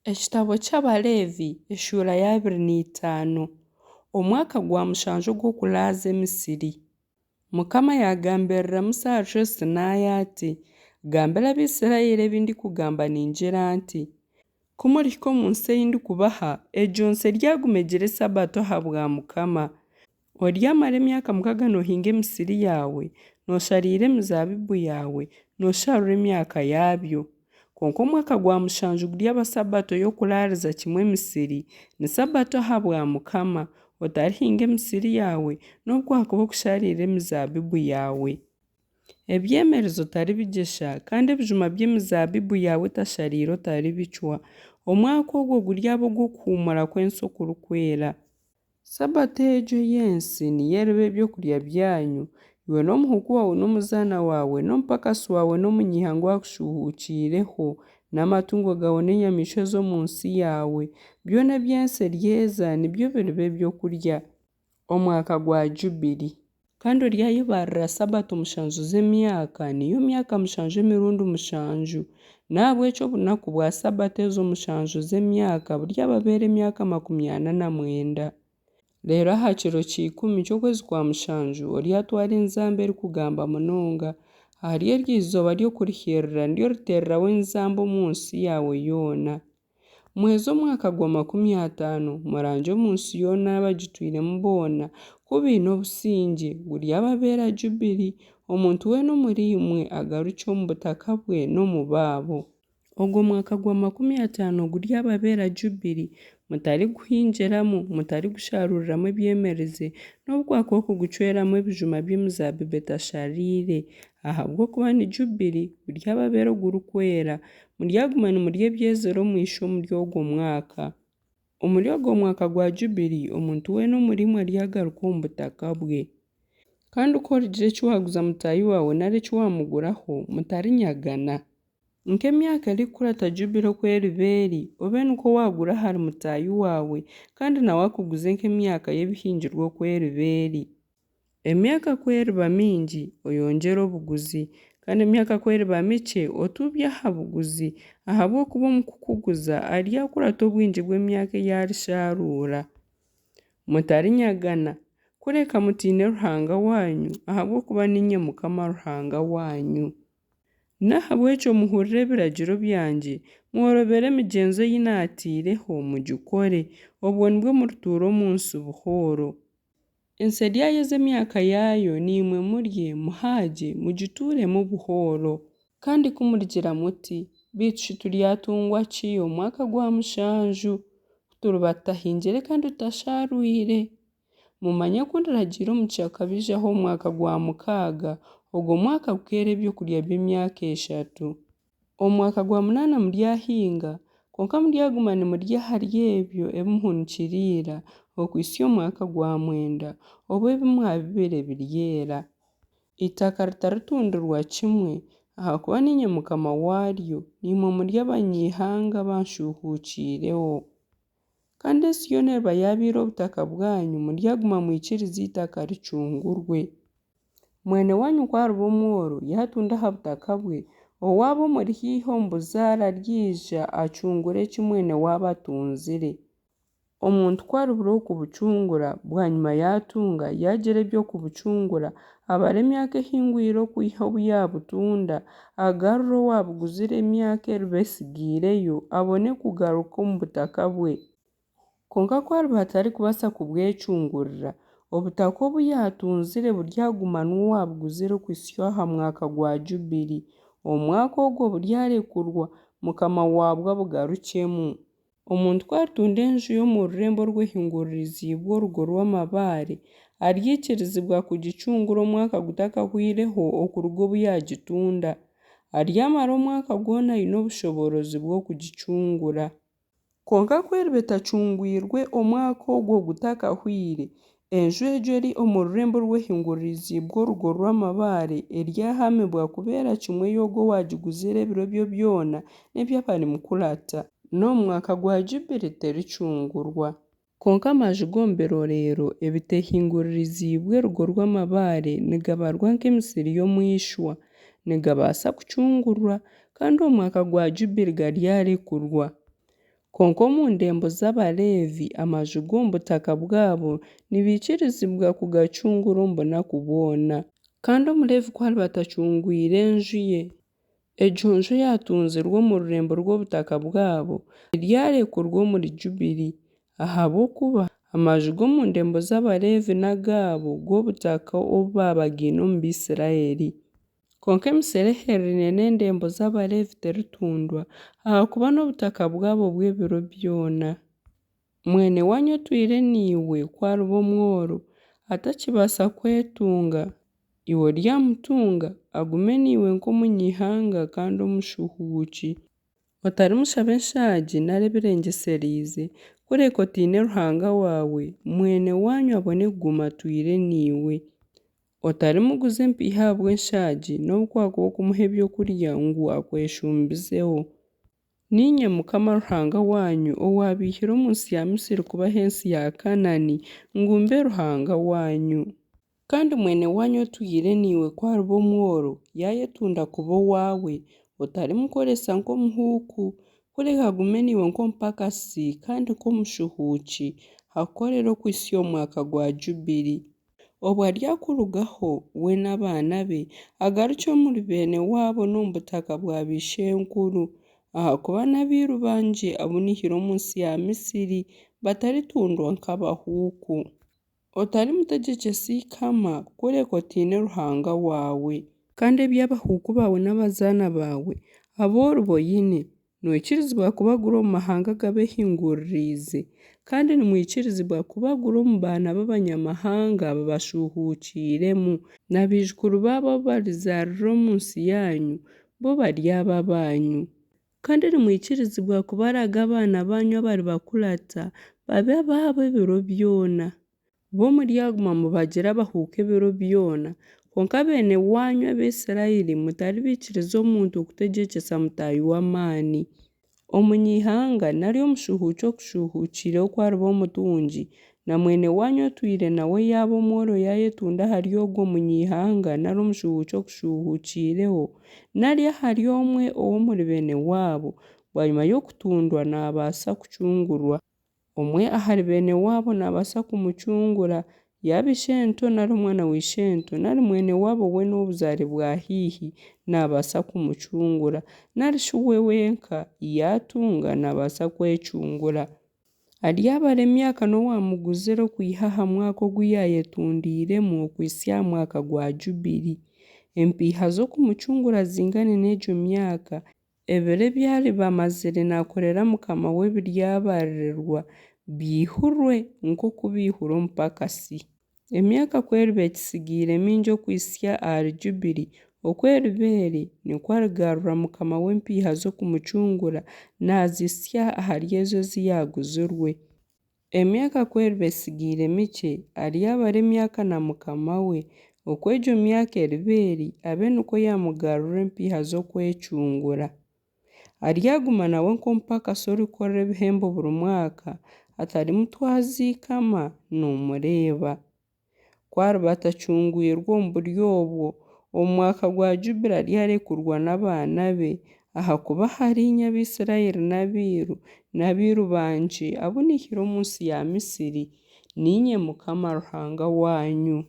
Ekitabo ky'Abaleevi eshuura ya 25. Omwaka gwa mushanju ogw'okuraaza emisiri. Mukama yaagambirira Musa aha Rushozi Sinaayi ati, Gambira Abaisiraeli ebi ndikugamba ningira nti, Ku murihika omu nsi ei ndikubaha, egyo nsi eryaguma egire Sabato ahabwa Mukama. Oryamara emyaka mukaaga noohinga emisiri yaawe, nooshariira emizaabibu yaawe, noosharura emyaka yaabyo. Kwonka omwaka gwa mushanju guryaba Sabato y'okuraariza kimwe emisiri, ni Sabato ahabwa Mukama. Otarihinga emisiri yaawe, nobu kwakuba okushariira emizaabibu yaawe. Ebyemerezo otaribigyesha, kandi ebijuma by'emizaabibu yaawe etashariire otaribicwa. Omwaka ogwo guryaba ogw'okuhuumura kw'ensi okurikwera. Sabato egyo ey'ensi niyo eriba ebyokurya byanyu, iwe n'omuhuuku waawe n'omuzaana waawe n'omupakasi waawe n'omunyaihanga owakushuuhuukiireho, n'amatungo gaawe n'enyamaishwa ez'omu nsi yaawe. Byona ebi ensi eryeza nibyo biriba ebyokurya. Omwaka gwa Jubili. Kandi oryayebarira Sabato mushanju z'emyaka, niyo myaka mushanju emirundi mushanju. N'ahabw'ekyo obunaku bwa Sabato ezo mushanju z'emyaka buryababeera emyaka makumi ana na mwenda. Reero aha kiro kya ikumi ky'okwezi kwa mushanju oryatwara enzamba erikugamba munonga. Ahari eryo izooba ry'okurihiirira niryo oriteereraho enzamba omu nsi yaawe yoona. Mweze omwaka gwa makumi ataano, murangye omu nsi yoona n'abagitwiremu boona ku baine obusingye, guryababeera jubili, omuntu weena omuriimwe agarukye omu butaka bwe n'omu baabo. Ogwo mwaka gwa makumi ataano guryababeera jubili, mutariguhingiramu, mutarigusharuuriramu ebyemerize, nobu kwakuba okugucweramu ebijuma by'emizaabibu etashariire, ahabw'okuba ni jubili, guryababeera ogurikwera. Muryaguma nimurya ebyezire omu ishwa omuri ogwo mwaka. Omuri ogwo mwaka gwa jubili omuntu weena omuriimwe aryagaruka omu butaka bwe. Kandi ku origira eki waaguza mutaahi waawe nari eki waamuguraho, mutarinyagana. Nk'emyaka erikukurata Jubili oku eriba eri, obe nikwo waagura ahari mutaahi waawe, kandi nawe akuguze nk'emyaka y'ebihingirwe oku eriba eri. Emyaka ku eriba mingi, oyongyere obuguzi, kandi emyaka ku eriba mikye, otuubye aha buguzi, ahabw'okuba omu kukuguza aryakurata obwingi bw'emyaka ei arishaaruura. Mutarinyagana, kureka mutiine Ruhanga waanyu, ahabw'okuba niinye Mukama Ruhanga waanyu. N'ahabw'ekyo muhurire ebiragiro byangye, mworobere emigyenzo ei naataireho, mugikore, obwo nibwo murituura omu nsi buhooro. Ensi eryayeza emyaka yaayo, naimwe murye, muhaagye, mugituuremu buhooro. Kandi ku murigira muti, Beitu shi turyatungwa ki omu mwaka gwa mushanju, ku turiba tutahingire kandi tutashaarwire? Mumanye ku ndiragiira omugisha gukabaijaho omu mwaka gwa mukaaga, ogwo mwaka gukeera ebyokurya by'emyaka eshatu. Omu mwaka gwa munaana muryahinga, kwonka muryaguma nimurya ahari ebyo ebi muhunikire ira, okuhitsya omu mwaka gwa mwenda, obu ebi mwabibire biryera. Eitaka ritaritundirwa kimwe, ahakuba niinye mukama waaryo, naimwe muri abanyaihanga abanshuuhuukiireho. Kandi ensi yoona eriba yaabaire obutaka bwanyu, muryaguma mwikirize eitaka ricungurwe. Mwene waanyu ku ariba omworo, yaatunda aha butaka bwe, owaabo omuri haihi omu buzaare aryaija acungure eki mwene waabo atunzire. Omuntu ku aribura ow'okubucungura, bwanyima yaatunga, yaagira eby'okubucungura, abare emyaka ehingwire okwiha obu yaabutunda, agarure owaabuguzire emyaka eriba etsigaireyo, abone kugaruka omu butaka bwe. Kwonka ku ariba atarikubaasa kubwecungurira, obutaka obu yaatunzire buryagumanwa owaabuguzire okuhitsya aha mwaka gwa Jubili. Omu mwaka ogwo buryarekurwa, mukama waabwo abugarukyemu. Omuntu ku aritunda enju ye omu rurembo orwehinguririziibwe orugo rw'amabaare, aryaikirizibwa kugicungura omwaka gutakahwaireho okuruga obu yaagitunda. Aryamara omwaka gwona aine obushoboorozi bw'okugicungura. Kwonka ku eriba etacungwirwe omwaka ogwo gutakahwaire, enju egyo eri omu rurembo orwehinguririziibwe orugo rw'amabaare eryahamibwa kubeera kimwe ey'ogwo owaagiguzire ebiro bye byona n'eby'abarimukurata. N'omu mwaka gwa Jubili tericungurwa. Kwonka amaju g'omu birorero ebiteehinguririziibwe rugo rw'amabaare nigabarwa nk'emisiri y'omu ishwa, nigabaasa kucungurwa, kandi omu mwaka gwa Jubili garyarekurwa. Kwonka omu ndembo z'Abaleevi amaju g'omu butaka bwabo nibaikirizibwa kugacungura omu bunaku bwona. Kandi Omuleevi ku ariba atacungwire nju ye, egyo nju eyaatunzirwe omu rurembo rw'obutaka bwabo, eryarekurwa omuri Jubili, ahabw'okuba amaju g'omu ndembo z'Abaleevi n'agaabo g'obutaka obu baabagaine omu Baisiraeli. Kwonka emisiri ehereraine n'endembo z'Abaleevi teritundwa, ahakuba n'obutaka bwabo obw'ebiro byona. Mwene waanyu otwire naiwe ku ariba omworo, atakibaasa kwetunga, iwe oryamutunga, agume naiwe nk'omunyaihanga kandi omushuuhuuki. Otarimushaba enshaagi nari ebirengyesereize, kureka otiine Ruhanga waawe, mwene waanyu abone kuguma atwire naiwe. Otarimuguza empiiha ahabw'enshaagi, nobu kwakuba okumuha ebyokurya ngu akweshumbizeho. Niinye Mukama Ruhanga waanyu owaabaihire omu nsi ya Misiri kubaha ensi ya Kanaani, ngu mbe Ruhanga waanyu. Kandi mwene waanyu otwire naiwe ku ariba omworo, yaayetunda kuba owaawe, otarimukoresa nk'omuhuuku, kureka agume naiwe nk'omupakasi kandi nk'omushuuhuuki, akukorere okuhitsya omu mwaka gwa Jubili. Obwo aryakurugaho, we n'abaana be, agarukye omuri beene waabo n'omu butaka bwa baishenkuru. Ahakuba n'abairu bangye abu naihire omu nsi ya Misiri, bataritundwa nk'abahuuku. Otarimutegyekyesa eikama, kureka otiine Ruhanga waawe. Kandi eby'abahuuku baawe n'abazaana baawe, abu oriba oine, noikirizibwa kubagura omu mahanga agabeehinguririize, kandi nimwikirizibwa kubagura omu baana b'abanyamahanga ababashuuhuukiiremu. Na baijukuru baabo abu barizaarira omu nsi yaanyu, bo baryaba abaanyu. Kandi nimwikirizibwa kubaraga abaana baanyu abaribakurata, babe abaabo ebiro byona. Bo muryaguma mubagire abahuuku ebiro byona. Kwonka beene waanyu Abaisiraeli mutaribaikiriza omuntu kutegyekyesa mutaahi we amaani. Omunyaihanga nari omushuuhuuki okushuuhuukiireho ku ariba omutungi, na mwene waanyu otwire nawe yaaba omworo yaayetunda ahari ogwo munyaihanga nari omushuuhuuki okushuuhuukiireho, nari ahari omwe ow'omuri beene waabo, bwanyima y'okutundwa naabaasa kucungurwa. Omwe ahari beene waabo naabaasa kumucungura, yaaba ishento nari omwana wa ishento nari mwene waabo weena ow'obuzaare bwa haihi, naabaasa kumucungura. Nari shi we wenka yaatunga naabaasa kwecungura. Aryabara emyaka n'owaamuguzire okwiha aha mwaka ogu yaayetundiiremu okuhitsya aha mwaka gwa Jubili. Empiiha z'okumucungura zingane n'egyo myaka, ebiro ebi ariba amazire naakorera mukama we biryabariirwa, biihurwe, nk'oku baihura omupakasi. Emyaka ku eriba ekitsigaire mingi okuhitsya ahari Jubili, oku eriba eri, nikwo arigarurira mukama we empiiha z'okumucungura, naazihitsya ahari ezo ezi yaaguzirwe. Emyaka ku eriba etsigaire mikye, aryabara emyaka na mukama we, oku egyo myaka eriba eri, abe nikwo yaamugarurira empiiha z'okwecungura. Aryaguma nawe nk'omupakasi orikukorera ebihembo buri mwaka, atarimutwaza eikama noomureeba. Ku ariba atacungwirwe omu buryo obwo, omu mwaka gwa Jubili aryarekurwa n'abaana be, ahakuba ahariinye Abaisiraeli n'abairu, n'abairu bangye abu naihire omu nsi ya Misiri. Niinye Mukama Ruhanga waanyu.